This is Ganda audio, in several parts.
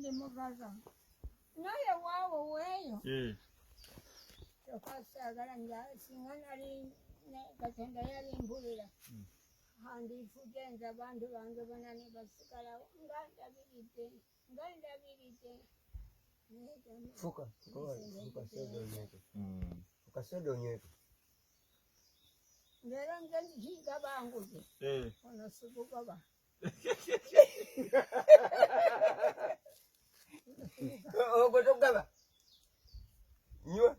Ndi mugaga naye waawo weeyo. Kyokka saagala singa nali Katonda yali mpulira handifudde nze abantu bange bonna ne basigalawo nga ndabiridde nga ndabiridde. Fuka, fuka, fuka soda onyweko. Fuka soda onyweko. Leero nze nkiga banguzi ono sigugaba. Ogwo togaba. Nywa.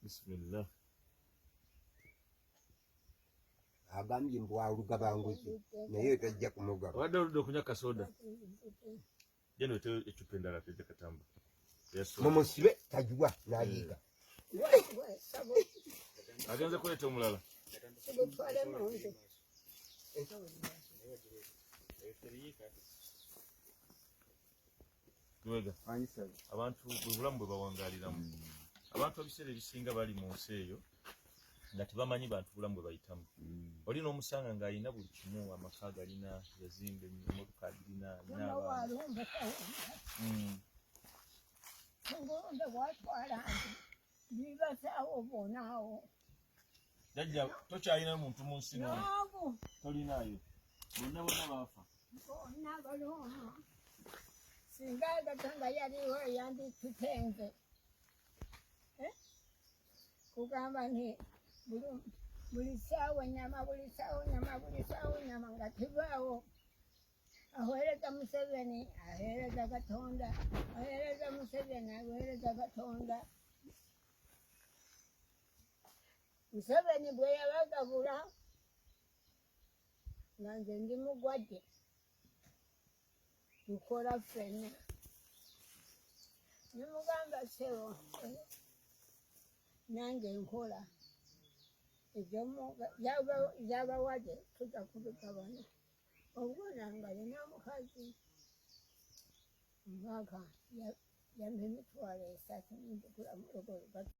Bismillah. Agambye mbu alugaba nguzi naye tajja kumugaba. Obadde oludde okunywa kasoda. Genda ote eccupa endala tejja katamba. Mumusibe tagiwa n'ayiga. Agenze kuleeta omulala. Lubega, abantu bwe bulamu bwe bawangaaliramu. Abantu ebiseera ebisinga bali mu nsi eyo nga tebamanyi bantu bulamu bwe bayitamu. Oli n'omusanga ng'alina buli kimu, amaka galina, yazimba emmotoka agirina, alina abaana. Ngombe bwatwala nti bibasaawo bonaawo. Jajja tokyalina muntu mu nsi n'omu tolinaayo, bonna bonna baafa. Bonna baloomu. Singa Katonda yaliwo yanditutenze kugamba nti buli ssaawa nyama, buli ssaawa nyama, buli ssaawa nyama nga kivaawo. Aweereza Museveni, aweereza Katonda, aweereza Museveni, aweereza Katonda. Museveni bwe yabagabula nga nze ndi mugwadde, tukola ffenna. Nemugamba ssebo nange nkola yabawadde tujja kubigabana. Obwona nga alina mukazi omwaka yampa 30,000 nengigula mulogo.